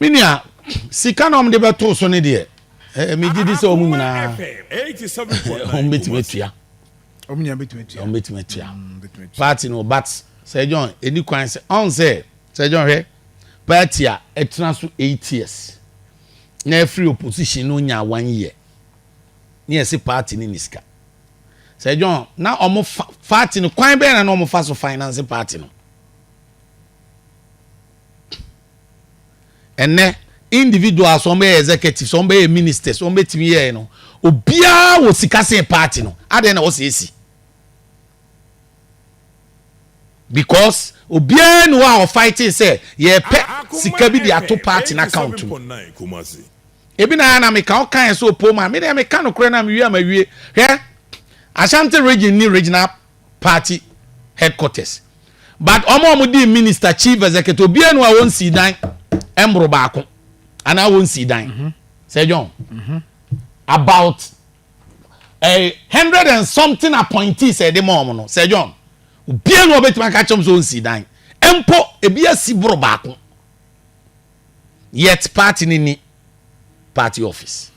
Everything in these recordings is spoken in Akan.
Me nua, sika na wɔde bɛto so no deɛ, eh, megye di sɛ wɔn nyinaa wɔn bɛtumi atua. Wɔn nyinaa bɛtumi atua. Wɔn bɛtumi atua. Mm, party no but Sir John ɛni kwan sɛ ɔn sɛ Sir John hwɛ party a ɛtena so 8 years na ɛfiri opposition no nya one year ne yɛsi party no ni sika. Sir John, na ɔmo fa party no kwan bɛyɛ na ɔmo fa so finance party no? Ɛnɛ individuals, wɔn bɛyɛ executives, wɔn bɛyɛ ministers, wɔn bɛtumi yɛ no, obiara wɔ sika sen party no. Adeɛ na wɔsɛ esi because obiara ni hɔ a ɔfight sɛ yɛpɛ sika bi de ato party no account mu. Ebi na na meka ɔka yɛ sɛ opo ma me deɛ, meka no korɛ na mewie ama wie. Hwɛ, Ashanti Region ni regional party headquarters, but ɔmo a ɔmo di minister, chief executive, obiara ni hɔ a wɔn si dan ɛmboro baako anaa wɔn si dan. Sir John, about a hundred and something appointees ɛde ma ɔmo no, Sir John, obiara ni hɔ a ɔbɛtumi aka kyerɛm sɛ wɔn si dan mpo ebi asi boro baako. Yet party ni ni party office.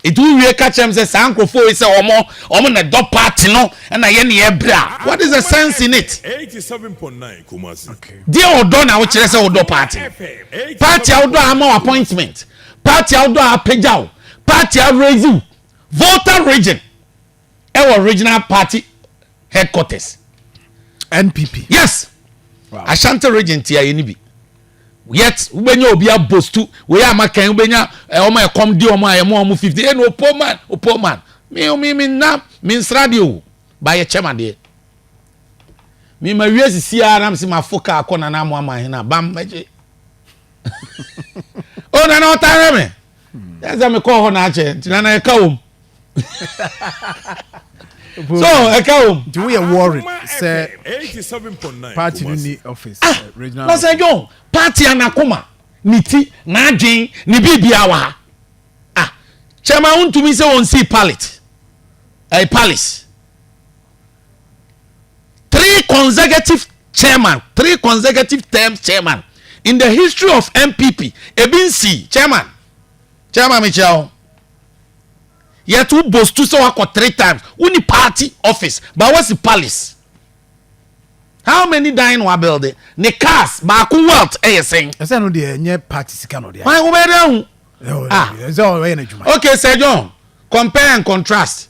Etu wie ka kyerɛ m sɛ saa nkurɔfoɔ yi sɛ ɔmo na dɔ party no ɛna yɛ ne yɛ bra. What is the sense in it? 87.9 Kumasi. Deɛ ɔdɔ na wokyerɛ sɛ wodɔ party no, party a wodɔ ama wo appointment, party a wodɔ a apagya wo, party a raise you. Volta Region ɛwɔ regional party headquarters. NPP. Yes. Ashanti Region ti ayɛ ni bi, yet wobɛnya obi abostu wei ama kan wobɛnya ɔmo ɛkɔm di ɔmo a ɛmo ɔmo 50 ɛna opo man, opo man. Mi na mi nsra deɛ o ba yɛ kyɛm adeɛ mi ma wie sisi ara na mi si ma fo kaa kɔ nana amu ama ahena bam mɛgye o nana ɔta hɛ mi yɛ sɛ mi kɔɔ hɔ na akyɛ nti nana ɛka wɔm so ɛka wɔm. Nti woyɛ worried sɛ 87.9 party no Kumasi. ni office? Ah, regional na Sir John, party anakoma ne ti n'adwen ne biribia wɔ ha. Ah, chairman wontumi sɛ wɔn si pallet palace. Three consecutive chairman, three consecutive terms chairman in the history of NPP, ebi nsi. Chairman, chairman, mi kyerɛ o, yɛto bostu sɛ wakɔ three times, woni party office ba wasi palace. How many dan na wabuild? Ne cars baako wealth ɛyɛ sɛn? Ɛsɛ no deɛ ɛnyɛ party sika na ɔde ayɛ. Wọn wo bɛ dɛ hu. Ah. Ɛsɛ ɔyɛ n'adwuma. Okay, Sir John, compare and contrast.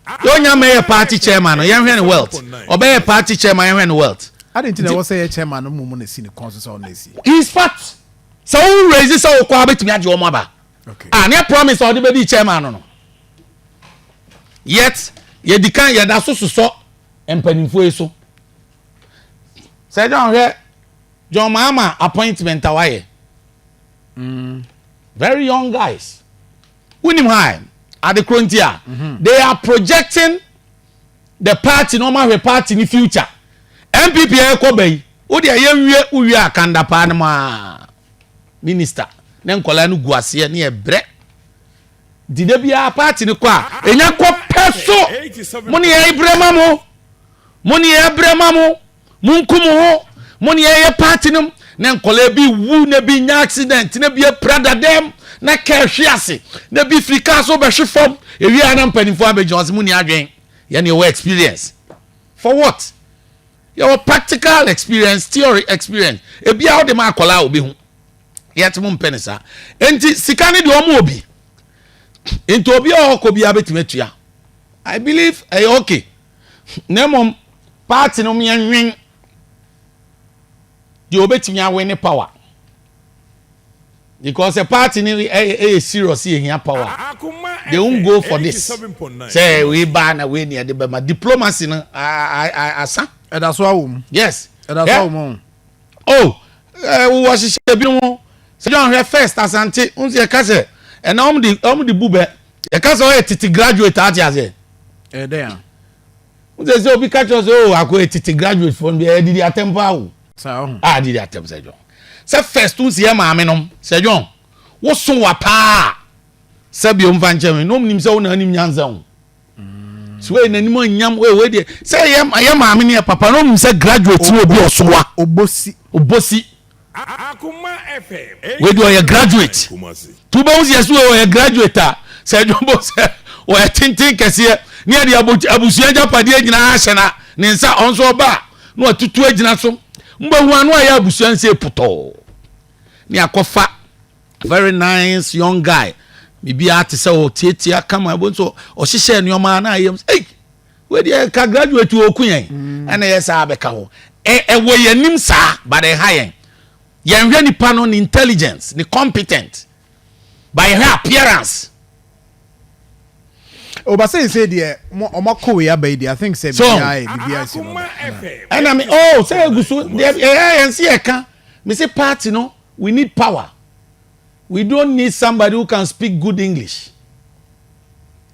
Yóò nya mɛyɛ party chairman no, yɛn hwɛ ne wealth. Ɔbɛyɛ party chairman, yɛn hwɛ ne wealth. Adi nti na ɛwɔ sɛ yɛ chairman no mu mu na esi ne kɔn so sɛ ɔna esi? He is fat sɛ wo raise sɛ wokɔ abɛtumi agye wɔn aba. Ah, ne promise a ɔde bɛdi chairman no, yet yɛdi kan yɛda so sosɔ mpanimfoɔ yi so. Sir John, hwɛ John Mahama appointment a wayɛ, very young guys. Wonim ha adekoro nti a they are projecting the party na ɔmo ahwɛ party ni future. NPP ɛkɔ bɛyi o deɛ, yɛnwie wowie akanda paa no mu a minister ne nkɔla no gu aseɛ ne yɛ brɛ dide biara. Party no kɔ a enya kɔ pɛ so, mo ne yɛ brɛ ma mo, mo ne yɛ brɛ ma mo, mo nku mo ho, mo ne yɛ yɛ party no na nkɔla bi wu na bi nya accident na bi apira dadam na kaa hwe ase na bi firi kaa so bɛhwe fam. Ewie a na mpanimfoɔ abɛgyina ɔsɛ mo ni adwen, yɛne yɛwɔ experience. For what? Yɛwɔ practical experience, theory experience, ebi a wɔde ma akɔla a obi ho yɛte mo mpɛ ne saa. Nti sika ne deɛ, ɔmo obi nti obi a ɔkɔ bi abɛtumi atua. I believe ɛyɛ okay, na mmom party no yɛnwen deɛ obɛtumi awe ne power, because the party ni ɛyɛ serious, yɛ hia power, they won't go for this sɛ wei ba na wei ni ɛde bɛma diplomacy no asa. Ɛda so awɔ mu. Yes. Ɛda so awɔ mu. Oh, ɛ wɔ hyehyɛ bi ho. Sɛ John hwɛ first Asante n sɛ yɛka sɛ ɛna ɔmo de bu bɛ yɛka sɛ ɔyɛ tete graduate ate aseɛ. Ɛyɛ dɛn a? N sɛ obi ka kyerɛ sɛ o akɔ yɛ tete graduate fo no bi, ɛyɛ didi atɛm paa o. Saa ɔho. A didi atɛm sɛ John sɛ first n si yɛ maame nom sɛ John woso wa paa sɛbi o nfa nkyɛn mi na ɔmo nim sɛ wo na anim nyansa o so wei n'anim anyam wei wei deɛ sɛ yɛ maame ne yɛ papa na ɔmo nim sɛ graduate ni obi ɔso wa. Obosi. Obosi. Wei deɛ ɔyɛ graduate. Tu bɛhu sɛ yɛsɛ ɔyɛ graduate a, sɛ adwuma sɛ ɔyɛ tenten kɛseɛ ne yɛde abusua agyapadeɛ nyinaa ahyɛ na ne nsa, ɔno nso ɔba a na watutu agyina so. Mbɛhu ano a yɛ abusua nsa putɔɔ ne akɔfa very nice young guy, biribiara te sɛ ɔtiatia kama, ɛbɔ nso ɔhyehyɛ nneɛma na ayɛ mu, ei, wei deɛ ka graduate wɔ oku yɛn. Ɛna yɛ saa bɛka hɔ, ɛwɔ yɛn anim saa, but ɛha yɛn, yɛnhwɛ nipa no ne intelligence, ne competent, but yɛhwɛ appearance. Oba sɛ deɛ ɔmo akɔ wei aba yi deɛ, I think sɛ biribiara yɛ biribiara si no. Ɛna mi, oh, sɛ egu so deɛ, ɛyɛ yɛn si yɛ ka mi sɛ party no, we need power, we don't need somebody who can speak good English.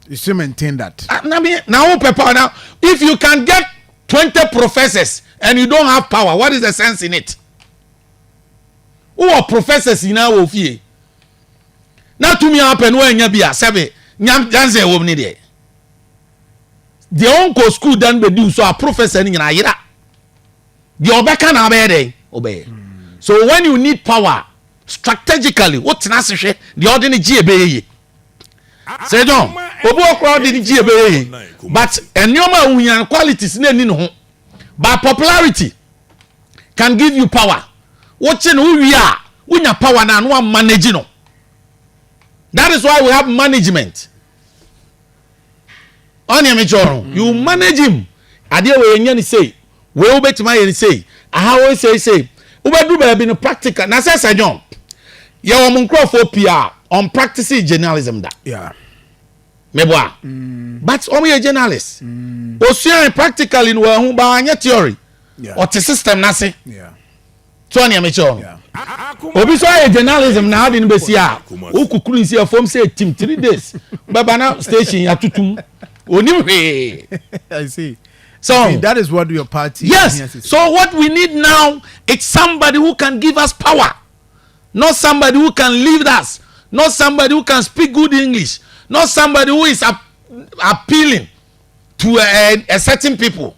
You still maintain that? Ah, na mi na wo pɛ power. Now if you can get 20 professors and you don't have power, what is the sense in it? Wowɔ professors nyinaa wɔ fie na tumi a wapɛ no wanya bi a, sɛbe, nyansa ɛwɔ mu ne deɛ ɔnkɔ school dan bɛdi so a, professor no nyinaa yera deɛ ɔbɛka na abɛyɛ dɛn ɔbɛyɛ. So when you need power strategically, wotena ase hwɛ deɛ ɔde ne gye ɛbɛyɛ yie. Sɛ John, obi wɔ koraa ɔde ne gye ɛbɛyɛ yie, but nneɛma a wohia, qualities na ɛni ne ho, but popularity can give you power. Wokye no, wowie a, wonya power na ano manage no. That is why we have management. Ɔne ɛmi kyerɛ no, you manage him. Adeɛ wɔ yɛn nyɛ ne sei, wei wobɛtumi ayɛ ne sei, aha wei sei sei, wobɛduru baabi no practical na sɛ John, yɛwɔ mo nkurɔfoɔ pii a on practice journalism da. Meboa, but ɔmo yɛ journalist, osua practically no, wɔn ho ba anyɛ theory. Ɔte system n'ase. So ɔne ɛmi kyerɛ no, obi so ayɛ journalism na adi no bɛsi a, wokukuru nsi ɛfam sɛ tim 3 days bɛba na station yɛatotum, onim hwee. I see. So See, that is what your party yes, so what we need now is somebody who can give us power, not somebody who can lead us, not somebody who can speak good English, not somebody who is appealing to a certain people.